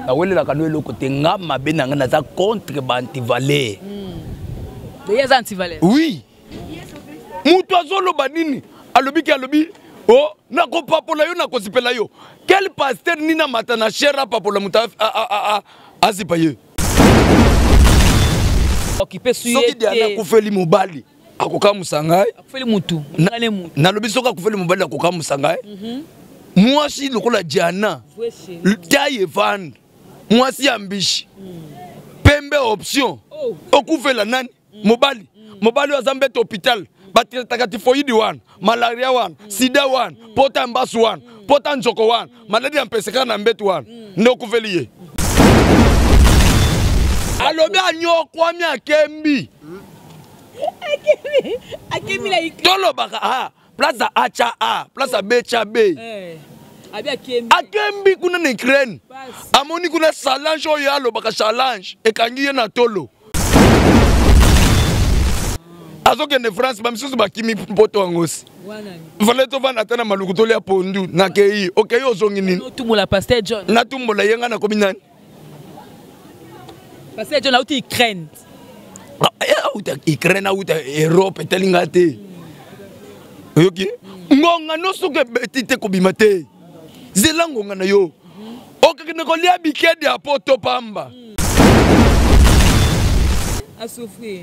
Nawelelaka no eloko te. Nga mabe na nga, naza contre ba antivaleur. Ye aza antivaleur? Oui. Moto azoloba nini? Alobi ke alobi o oh, nakopapola yo, nakozipela yo. Quel pasteur nini amata na chere apapola moto azipa ye? Soki Diana akufeli mobali, akokamwisa ngai. Akufeli mutu? Nalobi soki akufeli mobali, akokamwisa ngai. Mwasi lokola Diana, taille evande, mwasi ya mbishi, pembe, option. Okufela nani mobali? Mobali oyo aza mbeto hôpital, batraitaka typhoïde wana, malaria wana, sida wana, pota mbasu wana, pota nzoko wana, maladi ya mpese kaka na mbeto wana, nde okufeli ye. Alobi anyokwami, akembi. Tolobaka a place ya A, tya A, place ya B, tya B. Akembi kuna na Ukraine, amoni kuna challenge oyo alobaka, challenge ekangi ye na tolo, azokende France. Bamisusu bakimi mpoto yango si fale tovanda ata na Maluku, tolia pondu. Nakei, okei, ozongi nini? Natumbola ye, ngai nakomi nani? Pasteur John auti Ukraine. Auta Ukraine, auta Europe, etali ngai te. Oyoki ngonga no soki ebeti te, kobima te, zela ngonga na yo. Okokende kolia bikedi ya poto pamba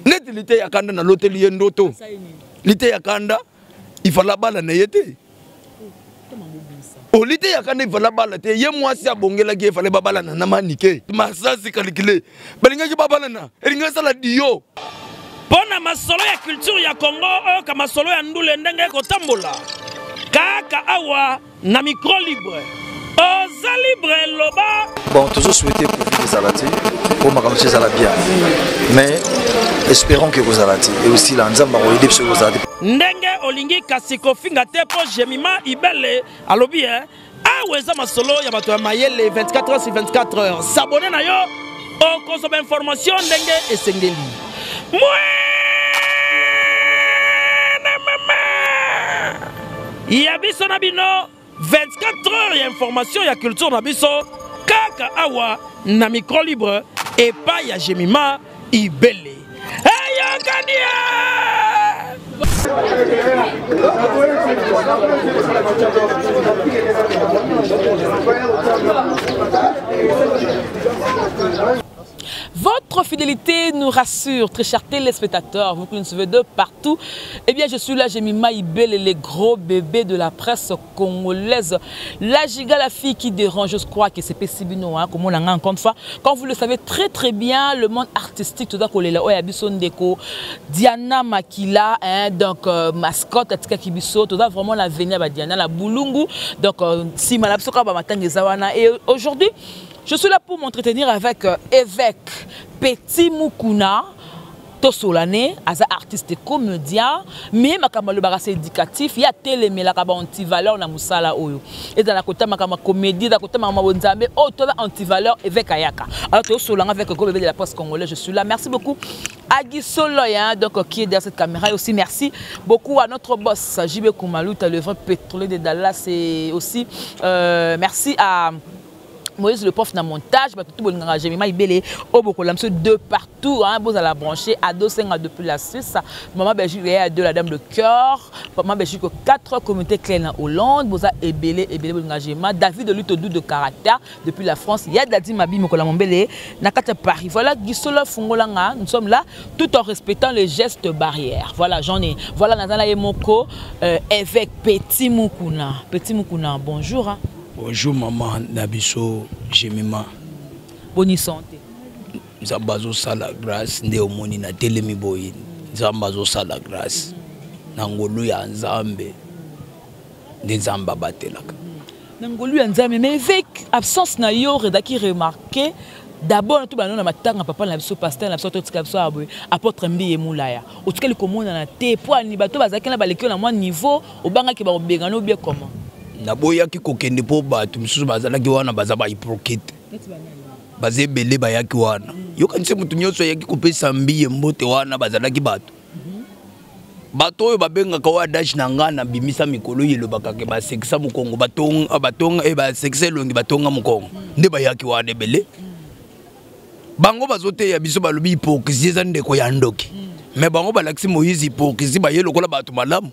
neti lite ya kanda. Naloteli ye ndoto lite ya kanda, ifala bala na ye te. Olite ya kanda, ifala bala te. Ye mwasi abongelaki ye, fale babalana na Manike Masasi kalikile, balingaki babalana, elingi esala dio. Mpo na masolo ya culture ya Congo, oyoka masolo ya ndule ndenge ekotambola kaka awa na micro libre. Oza libre, loba. Bon, tozosouhaite Covid ezala te mpo makambo so ezala bien, mais espérons ke kozala te et aussi la Nzambe akoyede biso kozala te. Ndenge olingi, kasi kofinga te, mpo Jemima Ibele alobi e awa eza masolo ya bato ya mayele. 24 heures sur 24 heures, s'abonner na yo, okozwa bainformation ndenge esengeli. Mwene mama ya biso na bino, 24 heures ya information ya culture na biso kaka awa na micro libre epai ya Jemima Ibele. Eyokani. Votre fidélité nous rassure, très chers téléspectateurs, vous qui nous suivez de partout. Eh bien, je suis là, j'ai mis Maïbel, les gros bébés de la presse congolaise. La giga, la fille qui dérange, je crois que c'est Pessibino, hein, comme on a encore une fois. Quand vous le savez très très bien, le monde artistique, tout à l'heure, oya biso ndeko, Diana Makila, hein, donc mascotte, atikaki biso, tout ça vraiment l'avenir, bah, Diana, la Boulungu, donc, si malabsoka, bah, Zawana. Et aujourd'hui, je suis là pour m'entretenir avec évêque Petit Mukuna. Tosolane, aza artiste comédien, mais makambo alobaka c'est éducatif. Ya telemelaka ba antivaleur na mosala oyo ezala kota makambo ya comédie, eza kota makambo ya bonzambe oyo toza antivaleur. Évêque ayaka. Alors tosolanga avec gros bébé de la presse congolais. Je suis là, merci beaucoup Agui Soloy, hein, donc qui est derrière cette caméra. Et aussi merci beaucoup à notre boss JB Koumalouta, le vrai pétrolier de Dallas, et aussi merci à Moïse le prof na montage. Bato tout bolingaka Jemima Ibele oyo bokola biso de partout, hein, bozala branché. Ado Senga depuis la Suisse, Mama Belgique ya de la dame de cœur, Mama Belgique, 4 communautés clés na Hollande, boza ebele ebele bolingaka Jemima. David de Lutte de caractère depuis la France, ya Dadi Mabi Mokola Mombele na kati ya Paris. Voilà, Gisola Fungolanga, nous sommes là tout en respectant les gestes barrières. Voilà, j'en ai. Voilà, nazala ye moko, évêque Petit Mukuna. Petit Mukuna, bonjour, hein. Bonjour maman na biso Jemima. Bonne santé. Nzambe azosala grâce nde omoni natelemi boye. Nzambe azosala grâce na ngolu ya Nzambe nde Nzambe abatelaka. Na ngolu ya Nzambe. Mais évêque, absence na yo ezalaki remarqué d'abord to bana na matanga papa na biso, pasteur na biso, totika biso awa boye, apôtre Mbiye Mulaya. Otikali komonana te po ani bato bazalaki na baleki na mwa niveau, obangaki bakobengana ou bien comment? Naboyaki kokende mpo bato mosusu bazalaki wana baza bahypocrite, baza ebele bayaki wana. Yokanisi moto nyonso ayaki kopesa Mbiye mbote wana, bazalaki bato. Bato oyo babengaka oyo adage na ngai nabimisa mikolo oyo elobaka ke basekisa mokongo batonga batonga eh, basekisa elongi batonga mokongo nde bayaki wana ebele. Bango bazoteya biso balobi hypocrisie eza ndeko ya ndoki. Mais bango balakisi Moïse hypocrisie baye lokola bato malamu.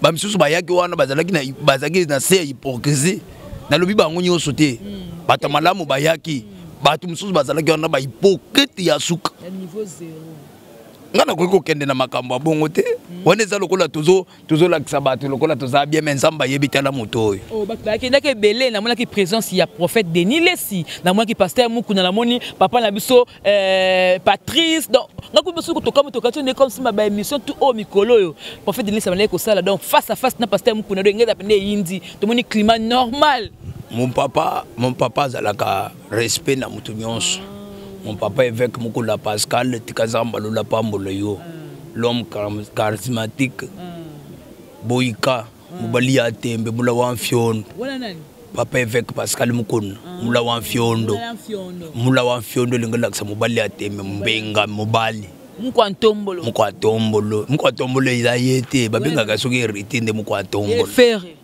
Bamisusu bayaki wana bazalaki na bazalaki na se ya hypocrisie. Nalobi bango nyonso te. Bato malamu bayaki. Bato mosusu bazalaki wana ba hypocrite ya suka. Ya niveau zero. Nga nakoki kokende na makambo ya bongo te. Wana eza lokola tozolakisa bato lokola toza bien, mais Nzambe ayebi tala moto oyo. Oh, bato bakendaki ebele, namonaki présence ya prophète Denis Lessi, namonaki pasteur Mukuna, namoni papa na biso Patrice. Donc nga kubi biso tokamu tokati nde comme si ma ba émission tout oyo mikolo oyo prophète Denis Lessi abandaki kosala, donc face à face na pasteur Mukuna, donc ngeza pende eyindi, tomoni climat normal. Mon papa azalaka respect na moto nyonso. Mon papa évêque Mukula Pascal tika Nzambe alola pambola yo. L'homme charismatique. Boyika mobali ya tembe mula wa mfiondo. Wana nani? Papa évêque Pascal Mukuna mula wa mfiondo. Mula wa mfiondo linga lakisa mobali ya tembe mbenga mobali. Mukwa ntombolo. Mukwa ntombolo. Mukwa ntombolo eza ye te, babengaka soki héritier nde mukwa ntombolo. Ferre.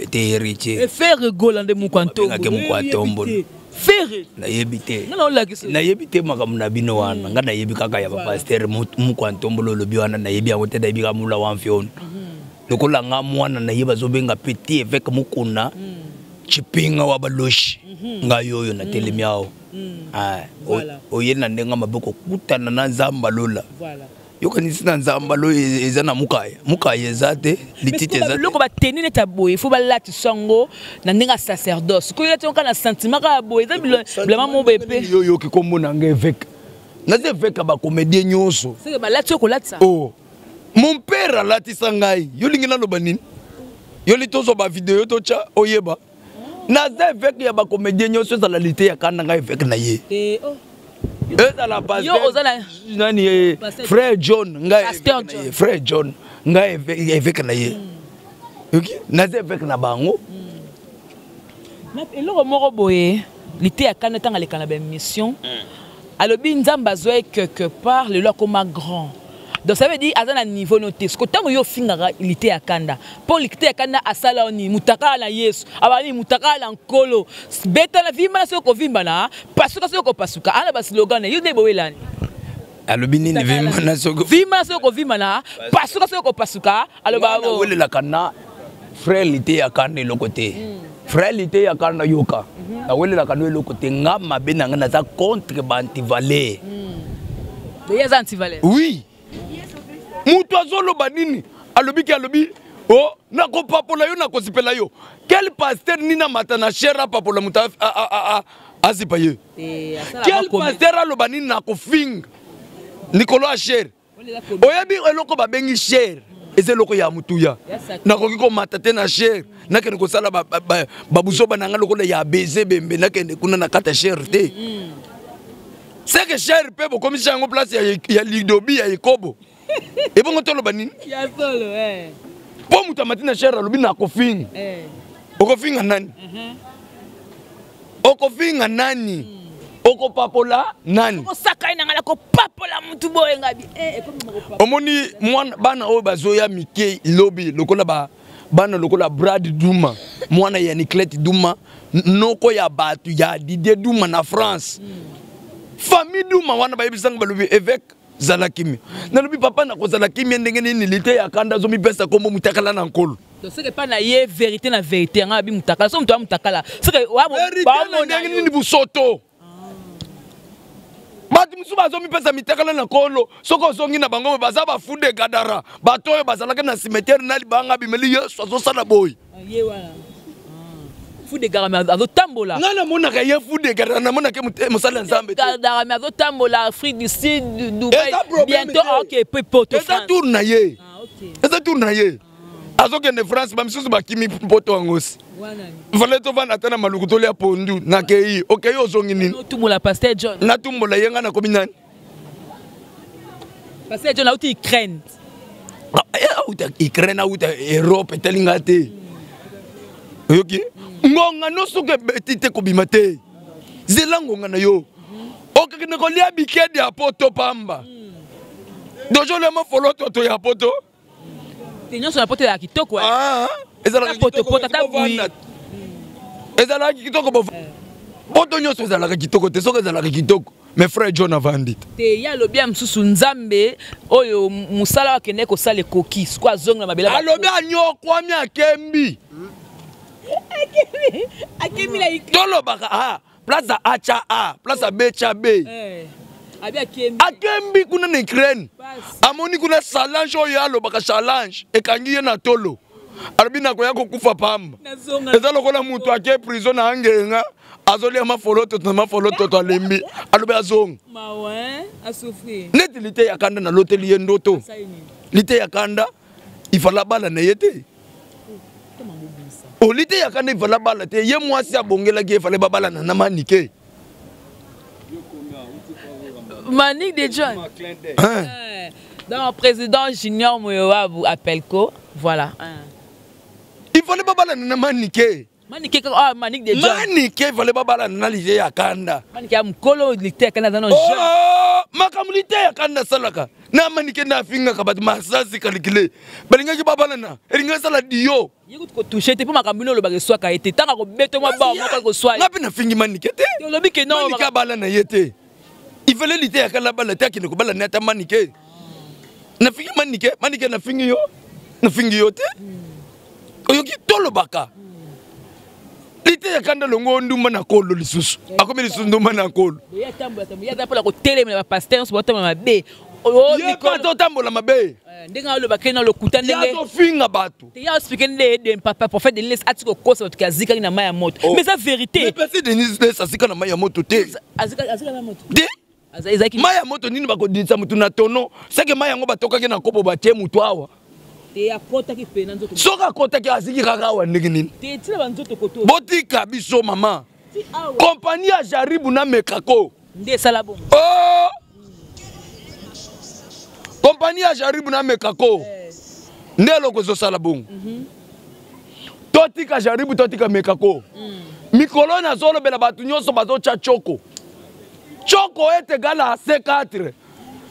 Te héritier. E Ferre Gola nde mukwa ntombolo. Babengaka mukwa ntombolo. Ferre. Nayebi te. Nga na olakisa. Nayebi te makambo na bino wana. Nga nayebi kaka ya ba pasteur mukwa ntombolo olobi wana nayebi yango te, nayebi kaka mula wa mfiondo. Lokola nga mwana na ye bazobenga petit évêque Mukuna, Chipinga wa baloshi. Nga yoyo na telemi awo. Ah, oye na ndenge mabe kokutana na Nzambe alola. Yokanisi na Nzambe alola eza na mukaya. Mukaya eza te, lititi eza te. Biloko ba tenir neti ya boye, faut balatisa yango na ndenge ya sacerdoce. Soki olati yango kaka na sentiment kaka ya boye, eza bilamba moko boye pe. Yo yoki kombo na nga évêque. Naza évêque ya ba comédien nyonso. Seke balati yo kolatisa? Oh. Mon père alatisa ngai. Yo lingi naloba nini? Yo li tozwa ba vidéo totya oyeba. Naza évêque ya ba comédien nyonso, ezala lite ya kanda ngai évêque na ye. Eh, oh. Ezala pasteur Yo oza na nani, eh, Pasteur frère John, ngai Pasteur évêque na ye. John. Frère John, ngai évêque na ye. Ok? Naza évêque na bango. Na eloko moko boye, lite ya kanda ntango aleka na ba émission, alobi Nzambe azwa ye quelque part, lelo akoma grand. Donc ça veut dire aza na niveau no te. Siko ntango yo ofingaka lite ya kanda, mpo lite ya kanda asala yo nini? Mutakala na Yesu, aba nini? Mutakala na Nkolo. Beta na vimba na soki okovimba na, pasuka soki okopasuka. Ana ba slogan na yo nde boyelani. Alobi nini? Mutakala Vimba na soki vimba na soki okovimba na, pasuka soki okopasuka. Aloba Wana welelaka na frère lite ya kanda eloko te. Frère lite ya kanda yoka. Nawelelaka no eloko te. Nga mabe na nga naza contre ba antivaleur. Ye aza antivaleur? Oui. Mutu azoloba nini? Alobi ki alobi, oh, nakopapola yo, nakozipela yo. Quel pasteur nini amata na chair apapola mutu azipa ye? Eh, asala Quel bakome. pasteur aloba nini nakofinga likolo ya chair? Oyebi eloko babengi chair, eza eloko ya mutuya. Nakoki komata te na chair, nakende kosala babuzoba na nga lokola ya baiser bembe, nakende kuna na kati ya chair te. C'est que chair pe bokomisi yango place ya lidobi ya ekobo. Ebongo toloba nini? Ya solo, eh. Po mutu amati na chair alobi nakofinga. Okofinga nani? Okofinga nani? Okopapola nani? Okosaka ye na ngai, nakopapola mutu boye ngabi. Eh, ekomi mokopapola. Omoni mwana, bana oyo bazoya mike lobi lokola ba bana lokola Brad Duma, mwana ya Niclette Duma, noko ya bato ya Didier Duma na France. Famille Duma wana bayebisanga balobi évêque zala kimia. Nalobi papa nakozala kimia ndenge nini lite ya kanda azomipesa kombo mutakala na nkolo. Donc c'est que pas na ye vérité na vérité nga bi mutakala so mutu mutakala. C'est que wa vérité ba na mona ndenge yo. nini busoto. Bato mosusu bazomipesa mitakala na nkolo, soki ozongi na bango baza ba fou de Gadara, bato oyo bazalaki na cimetière na libanga bimeli Yesu azosala boye. Ye wana. Fou de Gadara mais azotambola. Nga namonaka ye fou de Gadara, namonaka ye mosali ya Nzambe te. Gadara mais azotambola Afrique du Sud, Dubaï, Eza problème bientôt, te. ah, ok, pe poto Eza France. tour na ye. Ah, ok. Eza tour na ye. Azokende France, ba misusu bakimi poto yango si. Wana. Fallait tovanda ata na maluku tolia pondu, nakei. Okei ozongi nini? Otumbola Pasteur John. Natumbola ye nga nakomi nani? Pasteur John auti Ukraine. Ah, eh, auta Ukraine, auta Europe, etali nga te. Oyoki? Ngonga no soki ebeti te kobima te. Zela ngonga na yo. Okokende kolia bikedi ya poto pamba. Dojo olia mafolo toto ya poto. Te nyonso na poto ezalaka kitoko. Ah, ezalaka kitoko. Ezalaka kitoko bo. Poto nyonso ezalaka kitoko te, soki ezalaka kitoko. Mais frère John avandi te. Te ye alobi ya mosusu Nzambe oyo mosala akende kosala ekoki siko azongela mabele. Alobi anyokwami akembi. Akembi na tolobaka ah place ya A tya A, place ya B tya B. Eh. Abi akembi. Akembi kuna na Ukraine. Amoni kuna challenge oyo alobaka challenge ekangi ye na tolo. Alobi nakoya kokufa pamba. Eza lokola moto ake prison na angenga azolia mafolototo na mafolototo alembi alobi azonga. Neti liteya kanda naloteli ye ndoto. Liteya kanda ifala bala na ye te. Oli te yaka nde ifala bala te ye mwasi abongelaki ye fale babalana na manike. Manique de John. Hein? Donc, président Junior Moyowabu Appelco, voilà. Hein. Il fallait babalana na manike. Manike, ah, Manique de John. Manike, il fallait babalana na lite ya kanda. Manike ya mukolo lite ya kanda zano jeune. Oh, makambo lite ya kanda salaka. Na manike na afingaka bato masasi kalikile. Balingaki babalana, elingi esala dio. Ye kutu kotouche te mpo makambo bino olobaka eswaka ye te ntango akobeta mwa bao moko akoswa nga mpe nafingi manike te olobi ke non manike abala na ye te il fallait lite ya kala bala te akende kobala na ata manike nafingi manike manike nafingi yo nafingi yo te oyoki tolobaka lite ya kanda longo ndumba na kolo lisusu akomi lisusu ndumba na kolo ye aza mpona kotelemela bapaster nyonso baotambola mabe ye mpe azotambola mabe ndenge aloba ke na lokuta ndenge azofinga bato te ya expliquer nde de papa prophète Denis ati kokosa bato ke azikaki na mai ya moto mais eza vérité mais pasi Denis Lessie azika na mai ya moto te azika na mai ya moto te mai ya moto nini bakodinisa motu na tono seke mai yango batokaki na kopo batie motu awa soki akotaki aziki kaka awa ndenge nini botika biso mama kompani ya jaribu na mekako nde esala bongo oh! Kompani ya jaribu na mekako nde eloko ezosala bongo. Totika jaribu, totika mekako. Mikolo nazolobela bato nyonso bazotya choko choko ete gala C4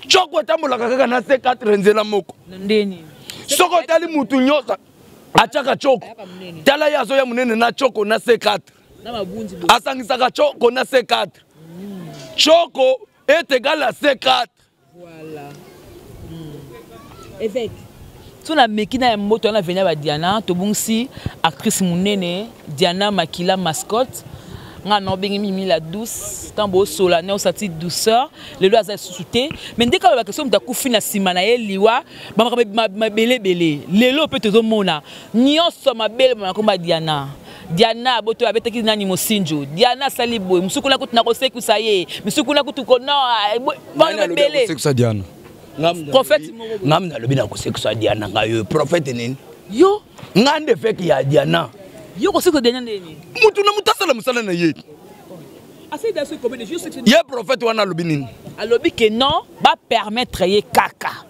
choko etambolaka kaka na C4 nzela moko. Soki otali mutu nyonso atiaka choko, tala ye azoya monene na choko na C4, asangisaka choko na C4. Choko est égal à C4. Voilà. Évêque. So na meki na ya mboto wana venia ba Diana, tobungisi actrice munene Diana Makila mascotte. Nga na obengi Mimi la douce, tant bo sola na osati douceur, lelo aza susu te. Mais ndeka ba question muta kufi na sima na ye liwa, ba mabele bele. Lelo pe tozomona nyonso mabele ma komba Diana. Diana boto abetaki nani mosinjo. Diana sali boy, musukuna kutu na kosekusa ye. Musukuna kutu ko non, ba mabele. Kosekusa Diana. Prophète moko. Ngam nalobi na kosekusa Diana ngai yo prophète nini? Yo nga nde feki ya Diana. Yo kosekusa Diana nini? Mutu na mutu asala mosala na ye. Ye prophète wana alobi nini? Alobi ke non, ba permettre ye kaka.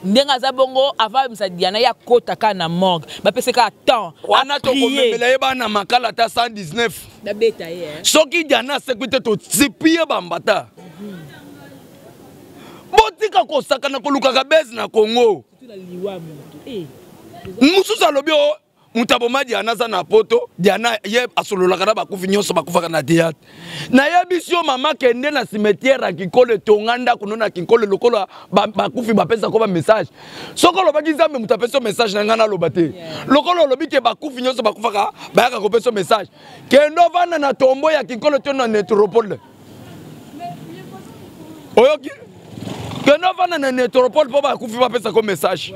Ndenge aza bongo avant misa Diana ya kota ka na morgue. Ba pese ka temps. Wana to komemela ye bana makala ta 119. Ba beta ye. Soki Diana sekwi te to tsipie bambata. Botika kosakana kolukaka base na Congo. Mususu alobi o moto aboma Diana aza na poto. Diana ye asololaka na bakufi nyonso bakufaka na théâtre. Nayebisi yo mama kende na cimetière ya Kinkole, tonga ndako no na Kinkole lokola bakufi bapesa ko ba message. Soki olobaki Nzambe moto apesi yo message na ngai naloba te. Lokola olobi ke bakufi nyonso bakufaka bayaka kopesa yo message. Kende ovanda na tombo ya Kinkole to na nécropole. Oyoki? Kende ovanda na nécropole mpo bakufi bapesa ko message.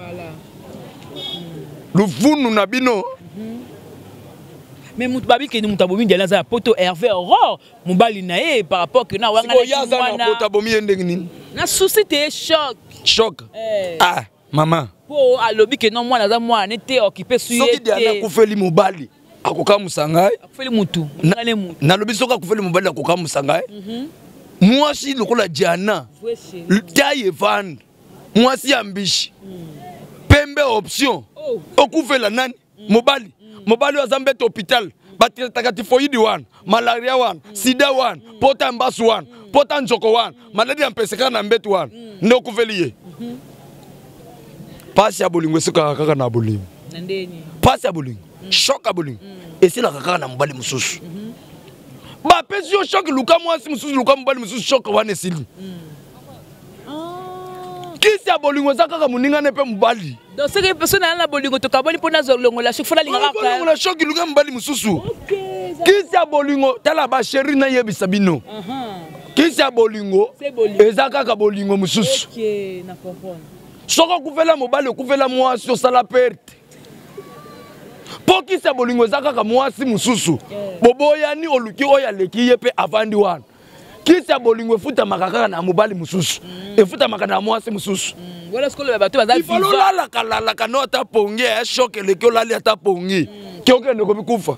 Luvunu na bino. Mais mutu babi kende mutu abomi Diana aza ya poto Hervé Aurore mobali na ye par rapport que na wanga na aza na poto abomi ye ndenge nini? Na souci te choc. Choc. Ah mama. Po alobi ke non mwana aza mwana ne te occupé su ye. Soki Diana akufeli mobali akokamwisa ngai. Akufeli mutu, ngane mutu. Nalobi soki akufeli mobali akokamwisa ngai. Mwasi lokola Diana. Taille evande. Mwasi ya mbishi. Pembe option. Okufela nani? Mobali. Mobali oyo aza mbete hôpital. Batraitaka typhoïde wana, malaria wana, sida wana, pota mbasu wana, pota nzoko wana, maladi ya mpese kaka na mbeto wana. Nde okufeli ye. Pasi ya bolingo esukaka kaka na bolingo. Pasi ya bolingo, choc ya bolingo esilaka kaka na mobali mosusu. Bapesi yo choc, luka mwasi mosusu, luka mobali mosusu, choc wana esili. Kisi ya bolingo eza kaka moninga ne mpe mobali. Donc soki so naa na bolingo, tokaboli mpo nazwa longola choc, fo nalingaka. Longola choc, luka mobali mosusu. Kisi ya bolingo, tala bachéri, nayebisa bino, kisi ya bolingo eza kaka bolingo mosusu. Soki okufela mobali, okufela mwasi, osala perte, mpo kisi ya bolingo eza kaka mwasi mosusu. Boboyani, oluki oyo aleki ye mpe avandi wana. Kisi ya bolingo efutamaka kaka na mobali mosusu, efutamaka na mwasi mosusu. Ifalo olalaka lalaka no ata pongi ya choc eleki, olali ata pongi ke okende komi kufa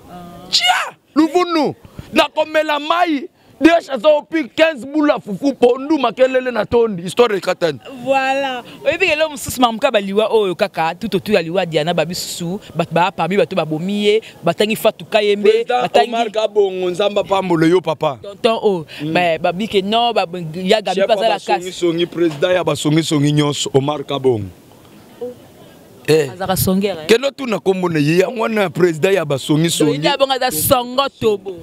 tia luvunu. Nakomela mai deux chansons opi 15 bula fufu pondu makelele na tondi, histoire ekatani. Voilà, oyebi elo mosusu, makambo baliwa oyo kaka tutotu ya liwa Diana, babisusu bato baa parmi bato babomi ye, batangi Fatu Kayembe. Batangi Omar Kabongo, Nzambe apambolo yo papa. Tonton oyo babike non, ya Gabi bazala kasi songi, président ya basongisongi nyonso, Omar Kabongo. Azalaka songere. Kendo tuna kombo na ye, yango wana président ya basongisongi. Bongo aza songo tobo.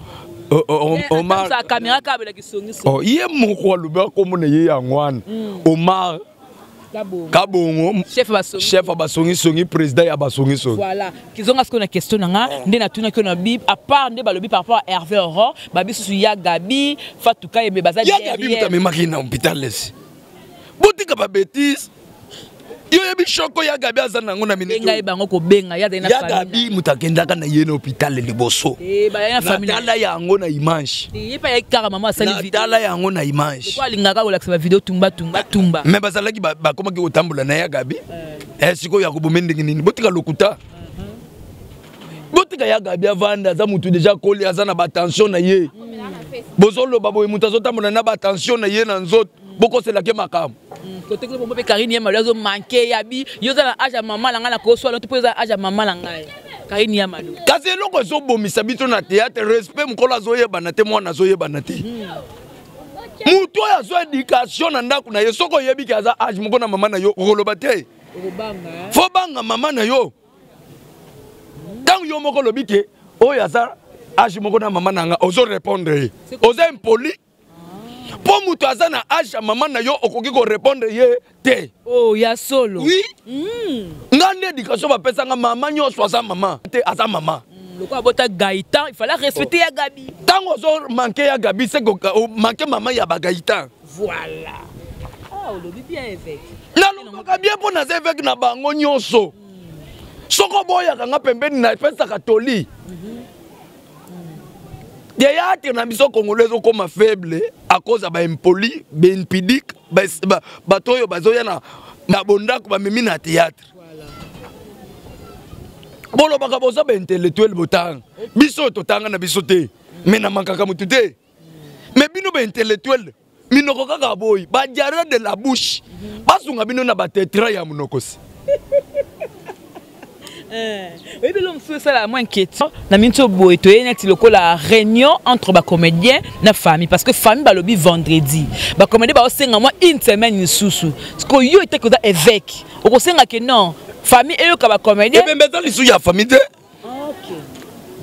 Omar caméra kabelaki songisongi. Oh, ye moko alobi akombo na ye yango wana, Omar Kabongo. Chef basongi. Chef ya basongisongi, président ya basongisongi. Voilà, kizonga sikoyo na question na nga nde natunaki yo na bib, à part nde balobi par rapport à Hervé Aurore, babisusu ya Gabi, Fatuka Yembe baza. Ya Gabi moto amemaki na hôpital. Lesi botika babêtises. Yo yebi shoko ya Gabi aza nango na minute. Benga ye, bango kobenga ya na ya Gabi moto akendaka na ye na hôpital liboso. Natala yango na image. Ye mpe ayaki kaka, mama asali. Natala yango na image. Alingaka kolakisa bavideo tumba tumba tumba. Mais bazalaki, bakomaki kotambola na ya Gabi. Sikoyo ya kobome ndenge nini? Botika lokuta, botika ya Gabi avanda. Aza motu déjà koli, aza na batension na ye. Bozoloba boye, moto azotambola na batension na ye na nzoto, bokoselaki makambo. Kote kuna bombo mpe Karine ye malo azomanke yabi. Yo oza na âge ya mama na ngai, na koswala to mpo oza âge ya mama na ngai, Karine ya malo. Kasi eloko ezobomisa biso na théâtre, respect. Mokolo azoyebana te, mwana azoyebana te. Motu oyo azwa éducation na ndako na ye, soki oyebi ke aza âge moko na mama na yo, okoloba te. Fo banga mama na yo. Ntango yo moko olobi ke oyo aza âge moko na mama na nga, ozorépondre ye, oza impoli, mpo moto aza na âge ya mama na yo, okoki korépondre ye te. Oh, ya solo. Oui, nga nde éducation bapesanga, mama nyonso aza mama te, aza mama. Lokola bota Gaïtan, il fallait respecter ya Gabi. Ntango ozomanke ya Gabi, se omanke mama ya bagaïtan. Voilà, ah, olobi bien, évêque. Nalobaka bien mpo naza évêque na bango nyonso. Soki oboyaka nga pembeni, napesaka toli. Théâtre na biso congolais ezokóma faible à cause ya baimpolis, baimpudiques, bato oyo bazoya na bondako, bamemi na théâtre. Bolobaka boza baintellectuel, botanga. Biso oyo totanga na biso te, me na mankaka motu te. Me bino baintellectuel, minoko kaka boyi, badiarrhée de la bouche, basunga bino na batetra ya monoko si. Oyebi eloko mosusu esala mwa inquiétude na miniti oyo boye, toye neti lokola réunion entre bacomédien na famille, parce que famille balobi vendredi, bacomédien baosenga mwa une semaine lisusu. Parce yo eteki oza évêque, okosenga ke non, famille eyoka bacomédien. Ebembe eza lisusu ya famille te.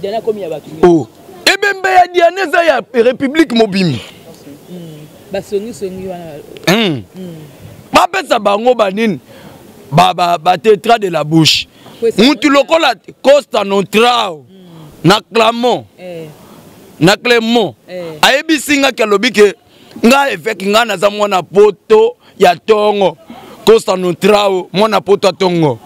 Diana komi ya bato. Oh. Ebembe ya Diana eza ya république mobimba. Basongisongi wana. Bapesa bango banini, batetra de la bouche. Mutu lokola Costa Notrao na Clamon, na Clément, ayebisi ngaki, alobi ke nga évêque, nga naza mwana poto ya ntongo. Costa Notrao, mwana poto ya ntongo.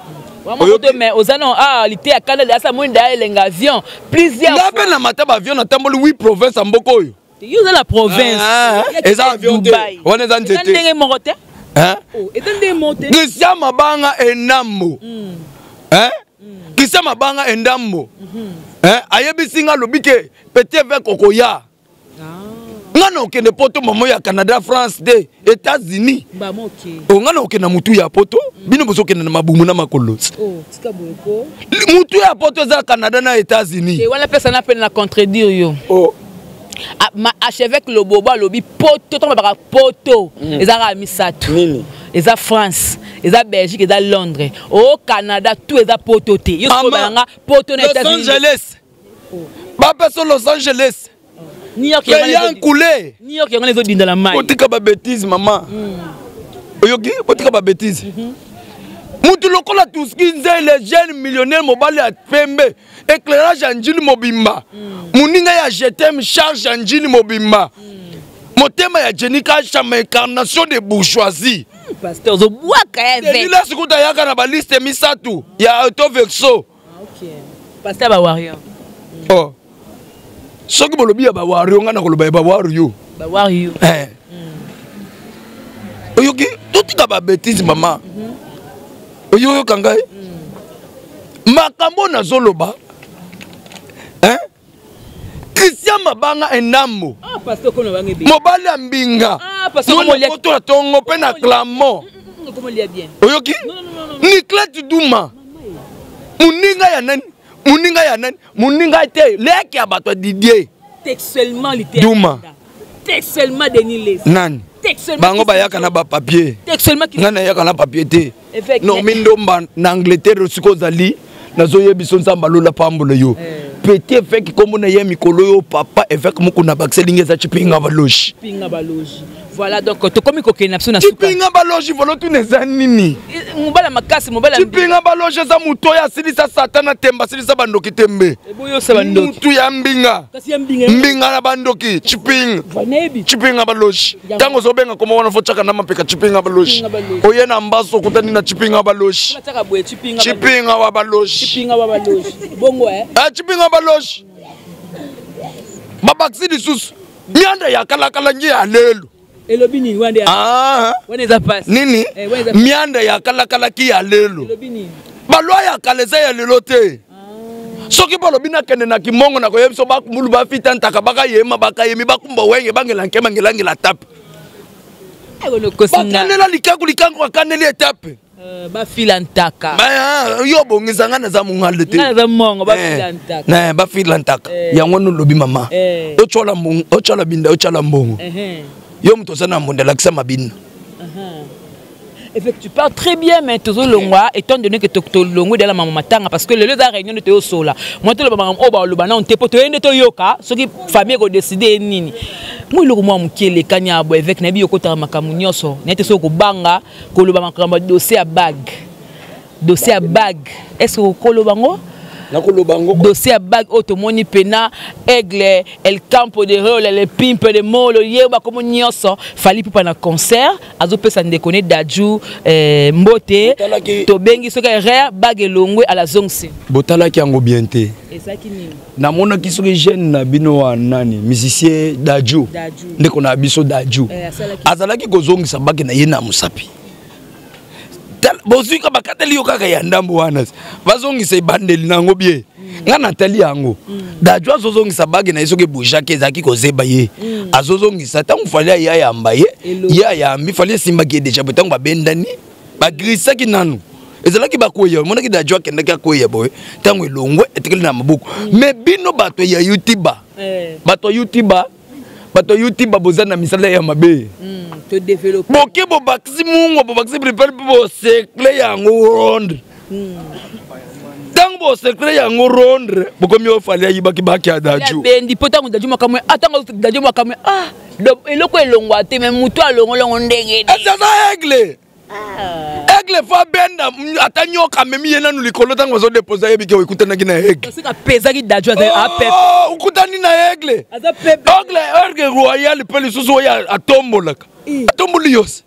Mais oza non, ah, lite ya kanda asa mwinda elenga avion plusieurs. Nga mpe na mata baavion, natamboli 8 province ya mboka oyo. Yo oza na province. Eza avion te wana, eza nzete. Ndenge moko te, eza ndenge moko te. Christian Mabanga Enambo, Christian Mabanga Endambo ayebisi nga, alobi ke petit évêque okoya, nga na okende poto, mamo ya Canada, France te, États-Unis. Nga na okende na mutu ya poto, bino bozokende na mabumu na makolo. Mutu ya poto eza Canada na États-Unis. Wana pesa na pene na contredire yo. Ma archevêque Lobobo alobi poto, ntango babaka poto, ezalaka misato. Eza France. Eza Belgique, eza Londres. Au Canada, tout eza poto te. Yo sikoyo bayanga poto na Los États-Unis. Angeles. Bapesa Los Angeles. New York Yankule. New York yango ezodinda na mai. Botika ba bêtises mama. Oyoki botika ba bêtises. Mutu lokola Tuski Nzele jeune millionnaire mobali ya pembe éclairage ya njili mobimba. Muninga ya je t'aime charge ya njili mobimba. Motema ya Jenny Kashama incarnation de bourgeoisie. Pasteur ozobwaka ya évêque. Elila sikuta yaka na ba liste misatu ya auto vexo. Ah, ok. Pasteur ba warrior. Oh. Soki bolobi ya ba warrior nga na koloba ya ba warrior. Ba warrior. Eh. Oyoki totika ba bêtises mama. Oyoka ngai. Makambo nazoloba. Hein? Christian Mabanga Enambo. Ah, pasteur kono bange be. Mobali ya mbinga. Ah, pasteur kono lia. Moto na tongo pe na clamon. Komo lia bien. Oyoki? Niclette Duma. Muninga ya nani? Muninga ya nani? Muninga te leki ya bato ya Didier. Textuellement littéralement. Duma. Textuellement Denis Lessie. Nani? Textuellement. Bango bayaka na ba papier. Textuellement. Nga nayaka na papier te. Évêque. Normi Ndomba na Angleterre siko ozali nazoyebi so Nzambe alola pambola yo. Petit évêque kombo na ye mikolo yo papa évêque moko na bakisa lingi eza Tshipinga Baloji. Tshipinga Baloji. Voilà donc tokomi kokende na biso na suka. Tshipinga Baloji volo tuna eza nini? Mobala makasi mobala. Tshipinga Baloji eza moto oyo asilisa Satana tembe asilisa bandoki tembe. Eboyo sa bandoki. Mutu ya mbinga. Kasi ya mbinga. Mbinga na bandoki Tshipinga. Vanebi. Tshipinga Baloji. Tango ozobenga kombo wana fo tshaka na mapeka Tshipinga Baloji. Oye na mbaso okutani na Tshipinga Baloji. Tshaka boye Tshipinga. Tshipinga wa Baloji. Tshipinga wa Baloji. Bongo eh. Ah Tshipinga Baloji. Babakisi lisusu. Mianda ya kalakala ngi ya lelo. Elobi nini wande? Ah. Wana eza pasi. Nini? Mianda ya kalakala ki ya lelo. Elobi nini? Balwa ya kala eza ya lelo te. Soki balobi nakende na kimongo na koyebi so bakumulu bafita ntaka bakayema bakayemi bakumba wenge bangela nkema ngelangela tape. Bakanela likaku likangu akaneli etape. Bafila ntaka. Yo bongisa nga naza mongale te. Nga naza mongo bafila ntaka. Na bafila ntaka. Yango no lobi mama. Ochola mbongo, ochola binda, ochola mbongo. Yo moto oza na mbonda lakisa mabina. Effectivement, tu parles très bien, mais tout le monde, étant donné que tout le monde est dans la maman matanga, parce que le lieu de la réunion de Théo Sola, moi tout le monde, oh bah le banan, t'es pour te rendre yoka, ce qui famille a décidé nini. Moi le moi mukele kanya bo évêque nabi yokota makamu nyonso, nete soko banga, koloba makambo dossier à bague. Dossier à bague. Est-ce que koloba ngo? Nakoloba ngo. Dossier à bague otomoni pena aigle el campo de rôle le pimpe de molo yeba comme nyonso fali pupa na concert azopesa ndeko ne Dadju mbote tobengi soki erreur bague longwe à la zone C. Botalaki yango bien te. Ezaki nini? Namonaki soki jeune na bino wa nani musicien Dadju. Ndeko na biso Dadju. Azalaki kozongisa bague na ye na musapi. Bozwika bakateli yo kaka ya ndambo wana. Bazongisa ebandeli nango bien. Nga natali yango. Dadju azozongisa bague na ye soki ebougeaki ezalaki kozeba ye. Azozongisa ntango fali aya yamba ye, ye ayambi, fali esimbaki ye déjà boye ntango babendani, bagrisaki nanu. Ezalaki bakweya, omonaki Dadju akendaki akweya boye, ntango elongwe etikali na maboko. Mais bino bato ya YouTube, bato ya YouTube, bato ya YouTube boza na misala ya mabe. To développer. Boke bobakisi mungo, bobakisi prepare mpe bosekle yango rondre. Ntango bosekle yango rondre, bokomi ofali ayibaki baki ya Dadju. Bendi po ntango Dadju makambo, ah, ntango Dadju makambo, ah, eloko elongwa te, mais moto alongolongo ndenge nini? Eza aigle. Aigle fa benda ata nyoka amemi ye nanu likolo ntango bazodepose ayebi ke okutanaki na aigle. Parce que apesaki Dadju azali apepe. Oh, okutani na aigle. Aza pepe. Aigle, aigle royal mpe lisusu oyo atombolaka. Atomboli yose.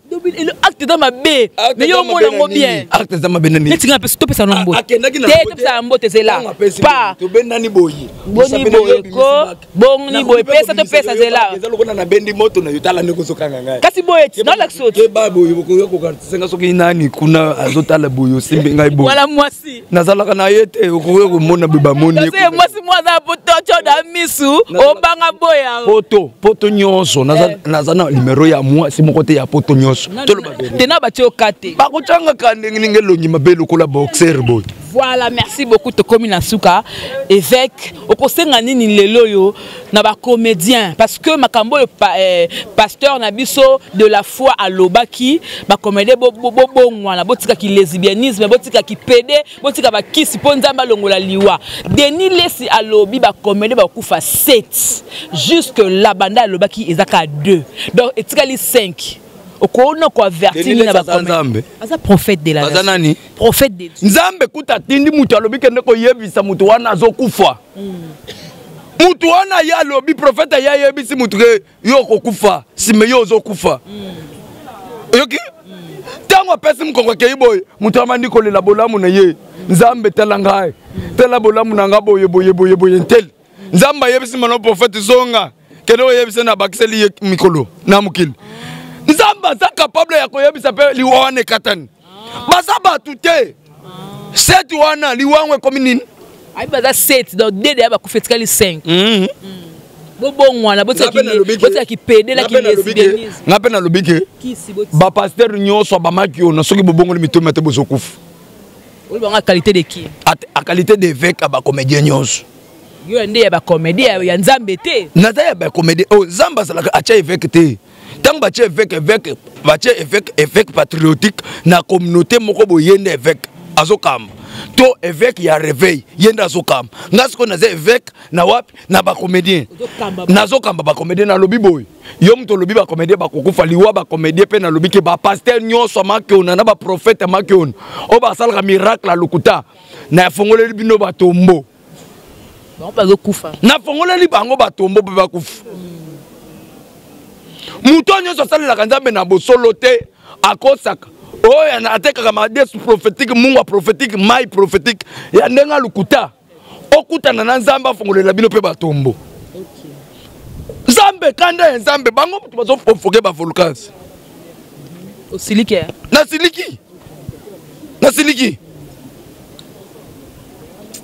Acte eza mabe. Mais yo omona yango bien. Acte eza mabe nani? Neti nga mpe topesa na mbote. Akendaki na Te, topesa na mbote zela. Ntango apesi Pa. boye, tobendani boye. Boni boye ko, boni boye, pesa topesa zela. Eza lokola nabendi moto na yo, tala ndenge ozokanga ngai. Kasi boye, nalakisa oti. Keba boye, bokoya kokanisa soki nani kuna azotala boye, osimbi ngai boye. Wala mwasi. Nazalaka na ye te, okoki komona boye bamoni ye. Kasi mwasi mwa aza poto, tyo na misu, obanga boye. Poto, poto nyonso, naza na numero ya mwasi moko te ya poto nyonso. Toloba vérité. Tena batie yo ka te. Bakotyangaka ndenge ninge elongi mabe lokola boxer boye. Voilà, merci beaucoup tokomi na suka. Évêque, okosenga nini lelo yo na ba comédien parce que makambo oyo pa, eh, pasteur na biso de la foi alobaki ba comédien bo bo bo bongwana botika ki lesbianisme botika ki PD botika ba kisi po Nzambe alongola liwa. Denis Lessi alobi ba comédien ba kufa 7 jusque là banda alobaki ezaka 2. Donc etikali 5. Okona ko avertir nini na ba Nzambe. Aza prophète de la Aza nani? Prophète de Dieu. Nzambe kuta atindi mutu alobi kende koyebisa mutu wana azokufa. Mutu wana ye alobi prophète ye ayebisi mutu ke yo okokufa sime yo ozokufa. Oyoki? Ntango apesi mokongo akei boye moto amandi kolela bolamu na ye. Nzambe tala ngai. Tala bolamu na ngai boye boye boye boye ntele. Nzambe ayebisi mano prophète zonga kende koyebisa na bakiseli ye mikolo na mokili. Nzambe aza capable ya koyebisa mpe liwa wana ekatani. Baza bato te. Seti wana liwa yango ekomi nini? Ayi baza 7 donc 2 deya bakufi etikali 5. Bobongwana botika kipede la kilesbianisme. Nga mpe nalobi ke bapasteur nyonso abamaki yo na soki bobongoli mitoma te bozokufa. Oyo bango qualité de qui? A qualité d'évêque ya bacomédien nyonso. Yo nde ya bacomédien ya Nzambe te. Naza ya bacomédien. Oh, Nzambe azalaka atia évêque te. Ntango batie évêque, évêque, batie évêque, évêque patriotique na communauté moko boye ye nde évêque azokamba. To évêque ya réveil ye nde azokamba. Nga sikoyo naza évêque na wapi? Na bacomédien. Nazokamba bacomédien nalobi boye. Yo moto olobi bacomédien bakokufa liwa bacomédien mpe nalobi ke bapasteur nyonso amakiona na baprophète amakiona oyo basalaka miracle ya lokuta nafongoleli bino batombo. Bango bazokufa. Nafongoleli bango batombo mpe bakufa. Moto nyonso asalelaka Nzambe na bosolo te akosaka. Oyo atekaka madesu prophétique, mungwa prophétique, mai prophétique ya ndenge lokuta. Okutana na Nzambe afongolela bino mpe batombo. Nzambe kanda ya Nzambe bango moto bazoprovoke ba volcans. Osiliki? Nasiliki. Nasiliki.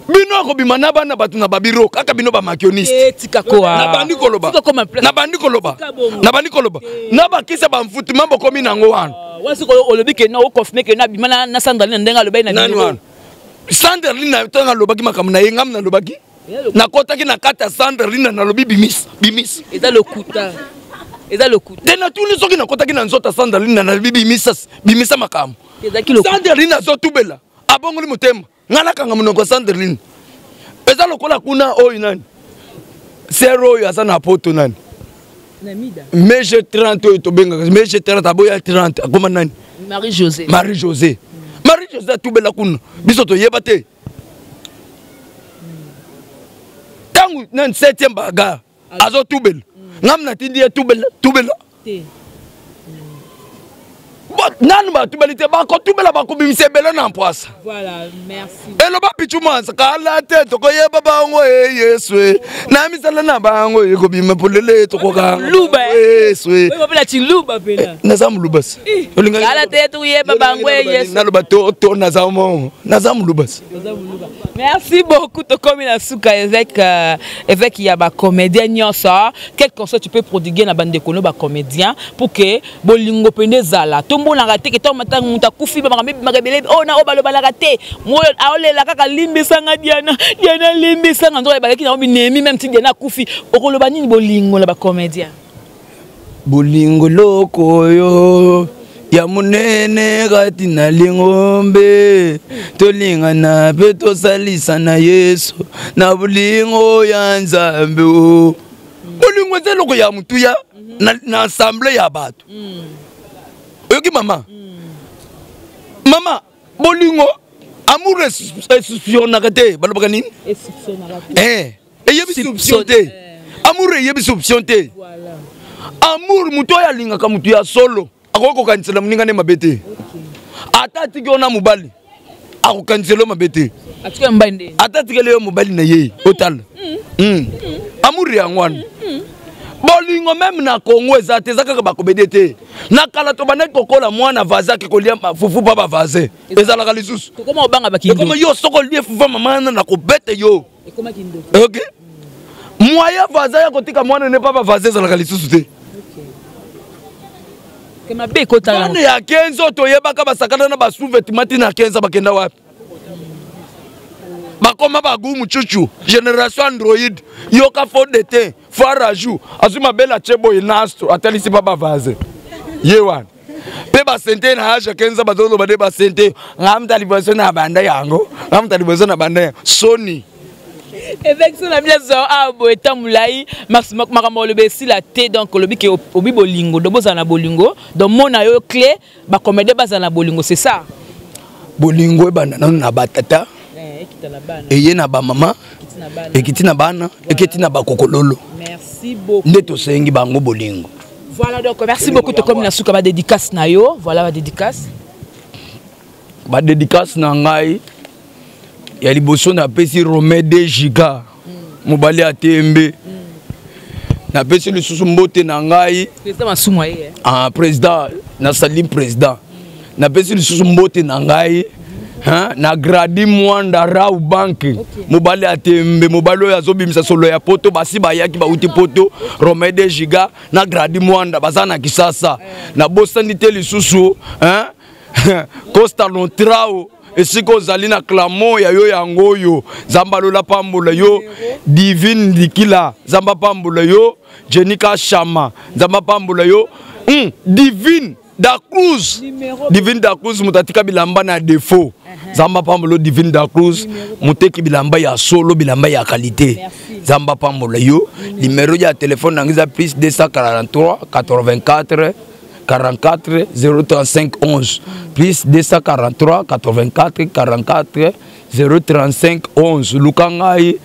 Bino akobima na bana bato na babiro kaka bino ba makioniste. Tika koa. Nabandi koloba. Nabandi koloba. Nabandi koloba. Na bakisa ba mfuti mambo komi nango wana. Wasi ko olobi ke na o confirmer ke na bima na Sandrine ndenge alobaki na biro. Nani wana? Sandrine na tanga alobaki makambo na ye ngam na lobaki. Nakotaki na kati ya Sandrine nalobi bimisa, bimisa. Eza lokuta. Eza lokuta. Te natuni soki nakotaki na nzoto ya Sandrine nalobi bimisa, bimisa makambo. Sandrine azotubela. Abongoli motema. Nga nakanga monoko ya Sandrine. Eza lokola kuna oyo nani? Sero oyo aza na poto nani? Meje 30 oyo tobengaka Meje 30 aboya 30 akoma nani? Marie José. Marie José. Marie José atubela kuna. Biso toyeba te. Tangu nani 7e bagarre azotubela. Ngam natindi ye tubela tubela. Nanu batubeli te bakotubela bakobimisa ebele na mpwasa. Voilà, merci. Eloba Pichu Mwanza kala te tokoyeba bango e Yesu e na misala na bango ekobima polele tokokanga Luba Yesu e. Oyo bapela Chiluba pela. Naza muluba se. Olinga kala te tokoyeba bango e Yesu. Naloba to to naza mo naza muluba se. Merci beaucoup tokomi na suka évêque évêque ya ba comédien nyonso. Quel conseil tu peux prodiguer na bande kono ba comédien pour que bolingo pende zala tombonaka te ke ntango matango moto akufi bamaka mibimaka ebele oyo na oyo balobalaka te moyo aolela kaka limbisanga Diana Diana limbisanga nzoka ebalaki nango binemi meme ti Diana akufi okoloba nini bolingo na bacomédien? Bolingo loko oyo ya monene kati na lingombe tolingana mpe tosalisa na Yesu na bolingo ya Nzambe. Bolingo eza eloko ya motuya na assemblée ya bato. Oyoki mama? Mama, bolingo amour esusptionnaka te, balobaka nini? Eyebi soupçon te. Amour eyebi soupçon te. Amour moto oyo alingaka moto ya solo akoki kokanisela moninga nde mabe te. Ata atiki yo na mobali akokanisela yo mabe te. Ata atikeli yo mobali na ye otala. Amour yango wana. Bolingo même na Congo eza te, eza kaka bakomedie te. Na kala tobandaki kokola mwana vaze ake kolia fufu pa bavaze. Ezalaka lisusu. Tokoma obanga bakindoki. Ekoma yo soko olie fufu mama wana na kobete yo. Ok. Moyen vaze ya kotika mwana ne pa bavaze ezalaka lisusu te. Mabe ekotala. Bana ya 15 oyo toyebaka basakana na ba sous-vêtements ti na 15 bakenda wapi? Bakoma bagu muchuchu, génération Android, yoka fond de teint, fard à joue, azwi mabele atie boye nasto, atalisi pa bavaze. Ye wana. Mpe basente na age 15 bazoloba nde basente, nga mutu liboso na banda yango, nga mutu liboso na banda yango. Soni. Évêque sona bila zo ah boye ta molai makambo oloba esila te. Donc olobi ke obi bolingo, donc bozala na bolingo, donc mona yo clé ba comédien bazala na bolingo, c'est ça. Bolingo ebanda nano na batata, eye na bamama, ekiti na bana, ekiti na bakokololo. Merci beaucoup. Nde tosengi bango bolingo. Voilà, donc merci beaucoup. Tokomi na suka ba dédicace na yo. Voilà ba dédicace. Ba dédicace na ngai ya liboso napesi Romain 2 giga mobali ya tembe. Napesi lisusu mbote na ngai président Masumu ye. Ah, président na Salim président. Napesi lisusu mbote na ngai hein, na Gradi Mwanda Rau Bank. Mobali ya tembe, mobali oyo azobimisa solo ya poto, basi bayaki bauti poto, Romain 2 giga na Gradi Mwanda baza na Kisasa. Nabosani te lisusu hein, Costa Lontrao esika ozali na clamo ya yo yango oyo Nzambe alola pambola yo, Divine Ndikila Nzambe pambola yo, Jenika Shama Nzambe pambola yo, Divine da Cruz, Divine da Cruz mutatika bilamba na défaut, Nzambe pambola Divine da Cruz muteki bilamba ya solo, bilamba ya qualité, Nzambe pambola yo. Numéro ya téléphone na ngiza plus 243 84 44 035 11, plus 243 84 44 035 11. Luka ngai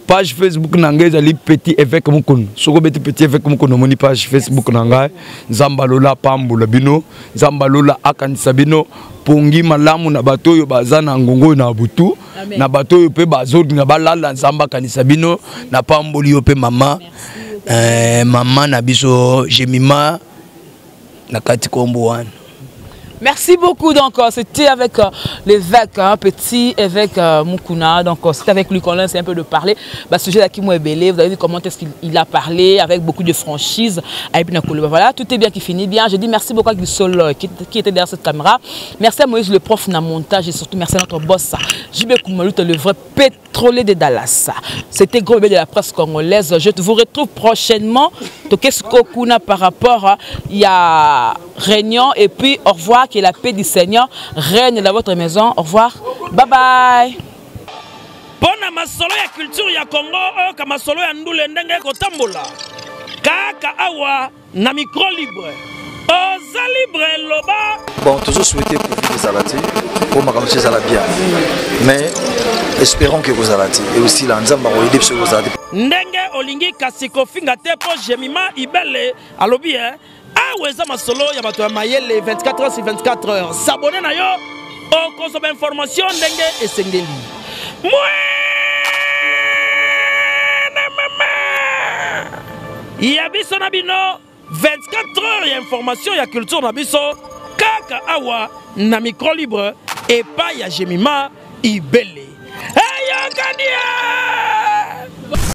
page Facebook na ngai ezali Petit Évêque Mukuna. Soko beti Petit Évêque Mukuna omoni page Facebook na ngai. Nzambe alola pambola bino, Nzambe alola akanisa bino pongi malamu na bato oyo baza na ngongo na butu, na bato oyo pe bazolinga balala, Nzambe akanisa bino na pamboli yo pe mama. Mama na biso Jemima na kati kombo wana. Merci beaucoup. Donc, c'était avec l'évêque, hein, petit évêque Mukuna. Donc, c'était avec lui qu'on a un peu de parler. Bah, sujet d'Akim Ebele, vous avez vu comment est-ce qu'il a parlé avec beaucoup de franchise. Et puis, voilà, tout est bien qui finit bien. Je dis merci beaucoup à Guissol qui était derrière cette caméra. Merci à Moïse, le prof na montage, et surtout merci à notre boss, JB Koumalut, le vrai pétrolier de Dallas. C'était Gros Bébé de la presse congolaise. Je vous retrouve prochainement. Qu'est-ce qu'on a par rapport à, il y a réunion, et puis au revoir, que la paix du Seigneur règne dans votre maison. Au revoir, bye bye. Pona masolo ya culture ya Congo, oyo ka masolo ya ndule ndenge kotambola. Kaka awa na micro libre. Oza libre loba. Bon, toujours souhaiter pour vous ezala te, pour makambo ezala bien. Mais espérons que vous allez et aussi la Nzamba ko biso vous allez. Ndenge olingi kasi kofinga te po Jemima Ibele alobi hein. Awa eza masolo ya bato ya mayele 24 heures sur 24 heures. S'abonner na yo okozwa information ndenge esengeli. Mwana mama. Ya biso na bino 24 heures ya information ya culture na biso kaka awa na micro libre epai ya Jemima Ibele. Eyokani!